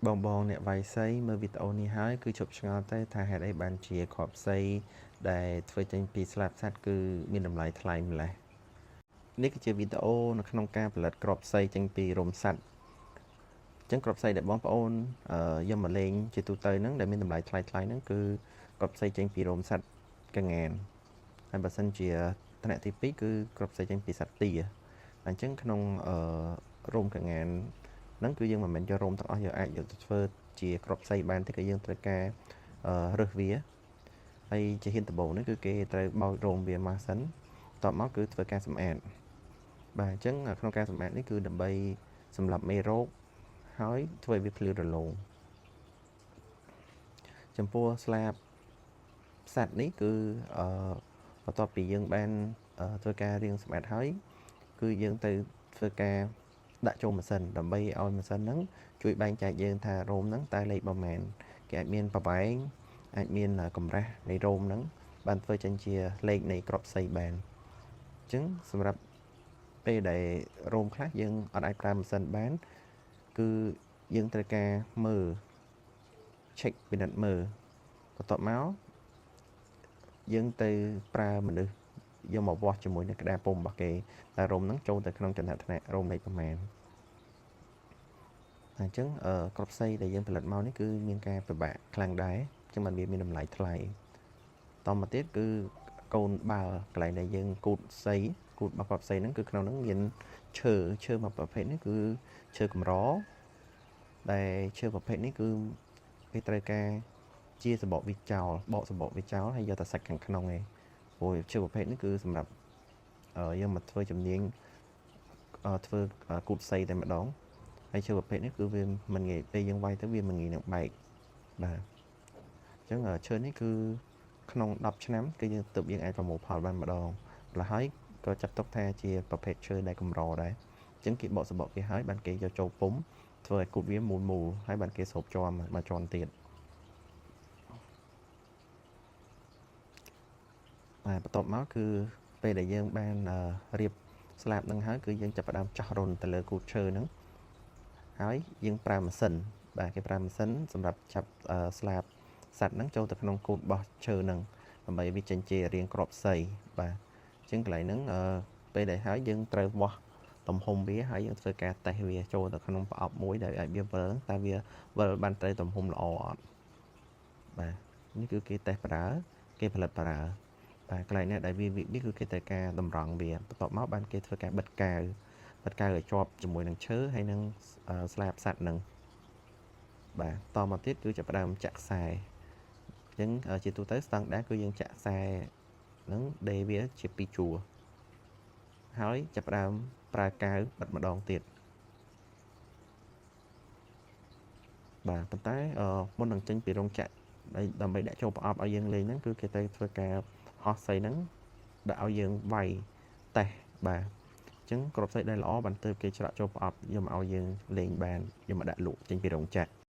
បងបងអ្នកវាយសីមើលវីដេអូនេះហើយគឺជប់ឆ្ងល់ទៅថាហេតុអីបានជាគ្រាប់សីដែលធ្វើចេញពីស្លាបសត្វគឺមានតម្លៃថ្លៃម្ល៉េះនេះគឺជាវីដេអូនៅក្នុងការផលិតគ្រាប់សីចេញពីរោមសត្វអញ្ចឹងគ្រាប់សីដែលបងប្អូនយកមកលេងជាទូទៅហ្នឹងដែលមានតម្លៃថ្លៃថ្លៃហ្នឹងគឺគ្រាប់សីចេញពីរោមសត្វក្ងានហើយបើសិនជាថ្នាក់ទី2គឺគ្រាប់សីចេញពីសត្វទាអញ្ចឹងក្នុងរោមក្ងានហ្នឹងគឺយើងមិនមែនយករោមទាំងអស់យកអាចយកទៅធ្វើជាគ្រាប់សីបានទេគឺយើងត្រូវការរើសវាហើយជាហ៊ានដំបូងនេះគឺគេត្រូវបោចរោមវាមកសិនបន្ទាប់មកគឺធ្វើការសម្អាតបាទអញ្ចឹងក្នុងការសម្អាតនេះគឺដើម្បីសម្លាប់មេរោគហើយធ្វើឲ្យវាភ្លឺរលោងចំពោះស្លាបសត្វនេះគឺបន្ទាប់ពីយើងបានធ្វើការរៀងសម្អាតហើយគឺយើងទៅធ្វើការដាក់ចូលម៉ាស៊ីនដើម្បីឲ្យម៉ាស៊ីនហ្នឹងជួយបែងចែកយើងថារោមហ្នឹងតើលេខប្រមាណគេអាចមានប្រវែងអាចមានកម្រាស់នៃរោមហ្នឹងបានធ្វើចេញជាលេខនៃគ្រាប់សីបានអញ្ចឹងសម្រាប់ពេលដែលរោមខ្លះយើងអត់អាចប្រើម៉ាស៊ីនបានគឺយើងត្រូវការមើល check ពិនិត្យមើលបន្ទាប់មកយើងទៅប្រើមនុស្សយកមកវាស់ជាមួយនឹងក្តារពុម្ពរបស់គេតែរោមហ្នឹងចូលទៅក្នុងចំណាត់ថ្នាក់រោមលេខប្រមាណអញ្ចឹងគ្រាប់សីដែលយើងផលិតមកនេះគឺមានការពិបាកខ្លាំងដែរអញ្ចឹងបានវាមានតម្លៃថ្លៃតមកទៀតគឺកូនបាល់កន្លែងដែលយើងគូតសីគូតរបស់គ្រាប់សីហ្នឹងគឺក្នុងហ្នឹងមានឈើឈើមួយប្រភេទនេះគឺឈើកម្រដែលឈើប្រភេទនេះគឺគេត្រូវការជាសបកវាចោលបកសបកវាចោលហើយយកតែសាច់ខាងក្នុងឯងព្រោះឈើប្រភេទនេះគឺសម្រាប់យើងមកធ្វើជំនាញធ្វើគូតសីតែម្ដងហើយឈើប្រភេទនេះគឺវាមិនងាយពេលយើងវាយទៅវាមិនងាយនឹងបែកបាទអញ្ចឹងឈើនេះគឺក្នុង10ឆ្នាំគឺយើងទើបយើងអាចប្រមូលផលបានម្ដងម្ល៉េះហើយក៏ចាត់ទុកថាជាប្រភេទឈើដែលកម្រដែរអញ្ចឹងគេបកសបកគេហើយបានគេយកចូលពុំធ្វើឲ្យគូតវាមូលមូលហើយបានគេស្រូបជាប់មកជាន់ទៀតបាទបន្ទាប់មកគឺពេលដែលយើងបានរៀបស្លាបនឹងហើយគឺយើងចាប់ផ្ដើមចោះរុនទៅលើគូតឈើហ្នឹងហើយយើងប្រើម៉ាស៊ីនបាទគេប្រើម៉ាស៊ីនសម្រាប់ចាប់ស្លាបសត្វហ្នឹងចូលទៅក្នុងគូតរបស់ឈើហ្នឹងដើម្បីវាចេញជារាងគ្រាប់សីបាទអញ្ចឹងកន្លែងហ្នឹងពេលដែលហើយយើងត្រូវវាស់ទំហំវាហើយយើងធ្វើការតេស្តវាចូលទៅក្នុងប្រអប់មួយដែលអាចវាវិលតើវាវិលបានត្រូវទំហំល្អអត់បាទនេះគឺគេតេស្តប្រើគេផលិតប្រើបាទកន្លែងនេះដែលវានេះគឺគេត្រូវការតម្រង់វាបន្ទាប់មកបានគេធ្វើការបិទកាវបិទកាវឲ្យជាប់ជាមួយនឹងឈើហើយនឹងស្លាបសត្វនឹងបាទតមកទៀតគឺចាប់ផ្ដើមចាក់ខ្សែអញ្ចឹងជាទូទៅស្តង់ដារគឺយើងចាក់ខ្សែហ្នឹងដេវាជា2ជួរហើយចាប់ផ្ដើមប្រើកាវបិទម្ដងទៀតបាទប៉ុន្តែមុននឹងចេញពីរោងចក្រដើម្បីដាក់ចូលប្រអប់ឲ្យយើងលេងហ្នឹងគឺគេត្រូវធ្វើការហោះសីហ្នឹងដាក់ឲ្យយើងវាយតេស្តបាទអញ្ចឹងគ្រាប់សីដែលល្អបានទើបគេច្រកចូលប្រអប់យកមកឲ្យយើងលេងបានយកមកដាក់លក់ចេញពីរោងចក្រ